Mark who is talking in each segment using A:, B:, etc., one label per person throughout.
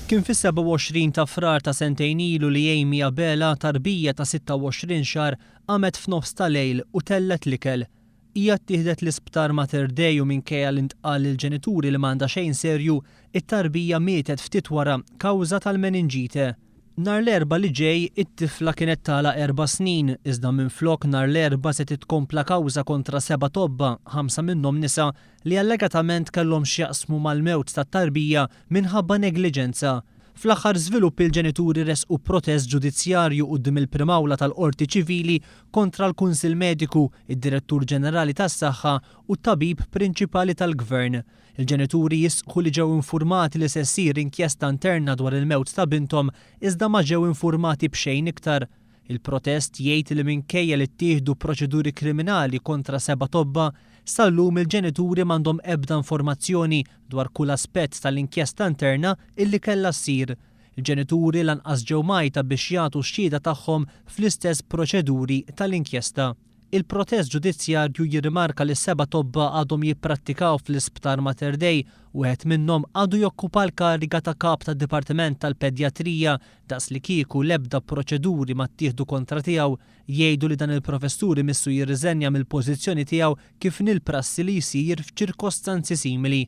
A: Kien fis-27 ta' Frar ta' sentejn ilu li Amy Abela, tarbija ta' 26 xahar, qamet f'nofs ta' lejl u tellgħet l-ikel. Hija ttieħdet l-Isptar Mater Dei u minkejja li ntqal lill-ġenituri li m'għandha xejn serju, it-tarbija mietet ftit wara kawża tal-meninġite. Nhar l-Erbgħa li ġej, it-tifla kienet tagħlaq erba' snin, iżda minflok nhar l-Erbgħa se titkompla kawża kontra seba' tobba, ħamsa minnhom nisa, li allegatament kellhom x'jaqsmu mal-mewt tat-tarbija minħabba negliġenza. Fl-aħħar żviluppi l-ġenituri ressqu protest ġudizzjarju quddiem il-Prim'Awla tal-Qorti Ċivili kontra l-Kunsill Mediku, id-Direttur Ġenerali tas-Saħħa u t-Tabib Prinċipali tal-Gvern. Il-ġenituri jisqħu li ġew infurmati li se ssir inkjesta interna dwar il-mewt ta' binthom iżda ma ġew infurmati b'xejn iktar. Il-protest jgħid li minkejja li ttieħdu proċeduri kriminali kontra seba' tobba, sal-lum il-ġenituri m'għandhom ebda informazzjoni dwar kull aspett tal-inkjesta interna illi kellha ssir. Il-ġenituri lanqas ġew mgħajta biex jagħtu x-xhieda tagħhom fl-istess proċeduri tal-inkjesta. Il-protest ġudizzjarju jirrimarka li seba' tobba għadhom jipprattikaw fl-Isptar Mater Dei, wieħed minnhom għadu jokkupa l-kariga ta' Kap tad-Dipartiment tal-Pedjatrija daqslikieku l-ebda proċeduri ma ttieħdu kontra tiegħu. Jgħidu li dan il-professur imissu jirriżenja mill-pożizzjoni tiegħu kif inhi l-prassi li jsir f'ċirkostanzi simili.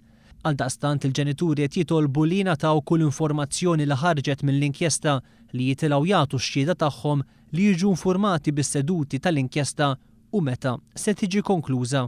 A: Għaldaqstant il-ġenituri qed jitolbu li jingħataw kull informazzjoni li ħarġet mill-inkjesta, li jitilgħu jagħtu x-xhieda tagħhom li jiġu infurmati bis-seduti tal-inkjesta u meta se tiġi konkluża.